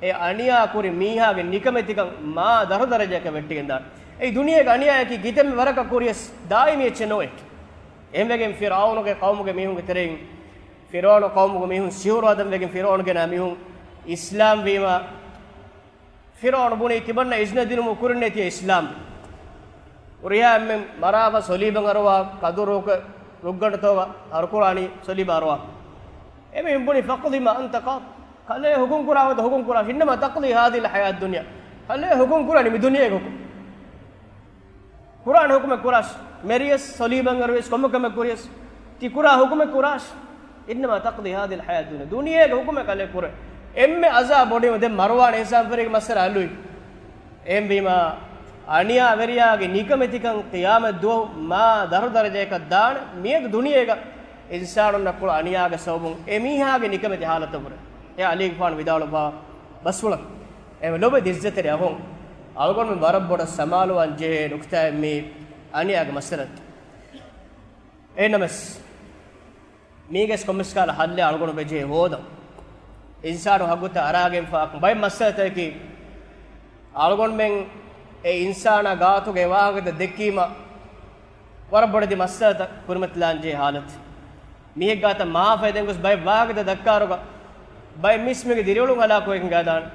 އެ އަނިޔާ ކުރި މީހާގެ ނިކަމެތިކަން މާ ދަށު ދަރަޖައަކަށް ވެއްޓިގެންދާނެ. އެއީ ދުނިޔޭގެ އަނިޔާއަކީ ކިތަންމެ ވަރަކަށް ކުރިޔަސް ދާއިމީ އެއްޗެއް ނޯވޭ. އެހެންވެގެން ފިރްޢައުނުގެ ޤައުމުގެ މީހުންގެ ތެރެއިން، ފިރްޢައުނު ޤައުމުގެ މީހުން ސިހުރު ހަދަން ވެގެން ފިރްޢައުނު ގެނައި މީހުން އިސްލާމް ވީމަ، ފިރްޢައުނު ބުނީ ތިމަންނަ އިޒްނަ ދިނުމު ކުރަން ނެތި އިސްލާމް. ހުރިހާ އެންމެން މަރާފަ ސޮލީބަށް އަރުވާ، ކަދުރުކަ ރުއްގަނޑުތޯގަ ހަރުކުރާނީ ސޮލީބަށް އަރުވާ. އެމީހުން ބުނީ، "ފަޤްޟި މާ އަންތަ ޤާޟި." ކަލޭ ޙުކުމް ކުރާ ގޮތަށް ޙުކުމް ކުރާށި. "އިންނަމާ ތަޤްޟީ ހާޛިހިލް ޙަޔާތު ދުންޔާ." ކަލޭ ޙުކުމް ކުރާނީ މި ދުނިޔޭގެ ޙުކުމް. ކުރާނެ ޙުކުމެއް ކުރާށި. މެރިޔަސް، ސޮލީބަށް އަރުވިޔަސް، ކޮންމެ ކަމެއް ކުރިޔަސް، ތި ކުރާ ޙުކުމެއް ކުރާށި. "އިންނަމާ ތަޤްޟީ ހާޛިހިލް ޙަޔާތު ދުންޔާ." ދުނިޔޭގެ ޙުކުމެއް ކަލޭ ކުރޭ. އެންމެ ޢަޒާބު ބޮޑީމަ ދެން މަރުވާނެ އިންސާން ފެރީގެ މައްސަލަ އަލުވި. އެހެންވީމާ، އަނިޔާވެރިޔާގެ ނިކަމެތިކަން ޤިޔާމަތް ދުވަހު މާ ދަށު ދަރަޖައަކަށް ދާނެ. މިއަދު ދުނިޔޭގަ އިންސާނުންނަށް ކުޅަ އަނިޔާގެ ސަބަބުން އެ މީހާގެ ނިކަމެތި ހާލަތަށްވުރެ. އެ ޢަލީގެފާނު ވިދާޅުވާ ބަސްފުޅަކީ، އެ ލޮބުވެތި އިއްޒަތްތެރި އަޚުން، އަޅުގަނޑުމެން ވަރަށް ބޮޑަށް ސަމާލުވާން ޖެހޭ ނުކުތާއެއް މީ އަނިޔާގެ މައްސަލަ. އެހެންނަމަވެސް، މީގެސް ކޮންމެސް ކަހަލަ ޙައްލެއް އަޅުގަނޑު ވެޖެހޭ ހޯދަން. އިންސާނު ހައްގުތައް އަރާގެންފާ ބައެއް މައްސަލަތަކަކީ، އަޅުގަނޑުމެން އެ އިންސާނާ ގާތުގައި ވާހަކަތައް ދެއްކީމަ، ވަރަށް ބޮޑެތި މައްސަލަތައް ކުރިމަތިލާން ޖެހޭ ޙާލަތު. މީހެއް ގާތަށް މާފަ އެދެން ގޮސް ބައެއް ވާހަކަތައް ދައްކާއިރުގަ، ބައެއް މީސްމީގެ ދިރިއުޅުން ހަލާކުވެގެން ހިނގާދާނެ.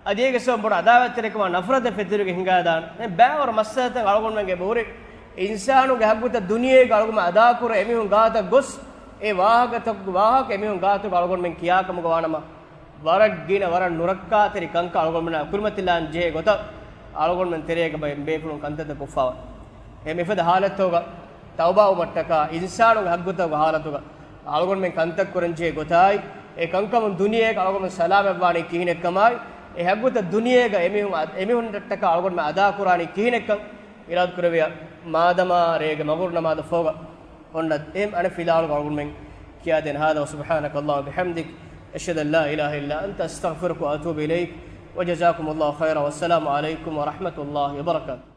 އަދި އޭގެ ސަބަބުން ބޮޑު އަދާވަތްތެރިކަމާ ނަފްރަތެއް ފެތުރިގެން ހިނގާދާނެ. މި ބައިވަރު މައްސަލަތައް އަޅުގަނޑުމެންގެ އެބަހުރި އިންސާނުގެ ހައްގުތައް ދުނިޔޭގަ އަޅުގަނޑުމެން އަދާކުރަން އެމީހުން ގާތަށް ގޮސް، އެ ވާހަކަތައް، ވާހަކަ އެމީހުން ގާތުގަ އަޅުގަނޑުމެން ކިޔާކަމުގަ ވާނަމަ، ވަރަށް ގިނަ ވަރަށް ނުރައްކާތެރި ކަންކަން އަޅުގަނޑުމެންނާ ކުރިމަތިލާން ޖެހޭ ގޮތަށް އަޅުގަނޑުމެން ތެރޭގަ ބައެއް ބޭފުޅުން ކަންތައްތައް ކޮށްފަވާ. އެ މިފަދަ ޙާލަތުގަ ތައުބާވުމަށްޓަކާ އިންސާނުގެ ހައްގުތަކުގެ ޙާލަތުގަ އަޅުގަނޑުމެން ކަންތައް ކުރަން ޖެހޭ ގޮތާއި، އެ ކަންކަމުން ދުނިޔޭގަ އަޅުގަނޑު ސަލާމަތްވާނީ ކިހިނެއްކަމާއި، އެ ހައްގުތައް ދުނިޔޭގަ އެމީހުން، އެމީހުންނަށްޓަކާ އަޅުގަނޑުމެން އަދާކުރާނީ ކިހިނެއްކަން އިރާދަކުރެއްވިޔާ، މާދަމާ ރޭގެ މަޣުރިބް ނަމާދަށް ފަހުގަ އޮންނަ އެހެން އަނެއް ފިލާވަޅު އަޅުގަނޑުމެން ކިޔާދޭން. هذا وسبحانك اللهم وبحمدك، أشهد أن لا إله إلا أنت، أستغفرك وأتوب إليك، وجزاكم الله خيرا، والسلام عليكم ورحمة الله وبركاته.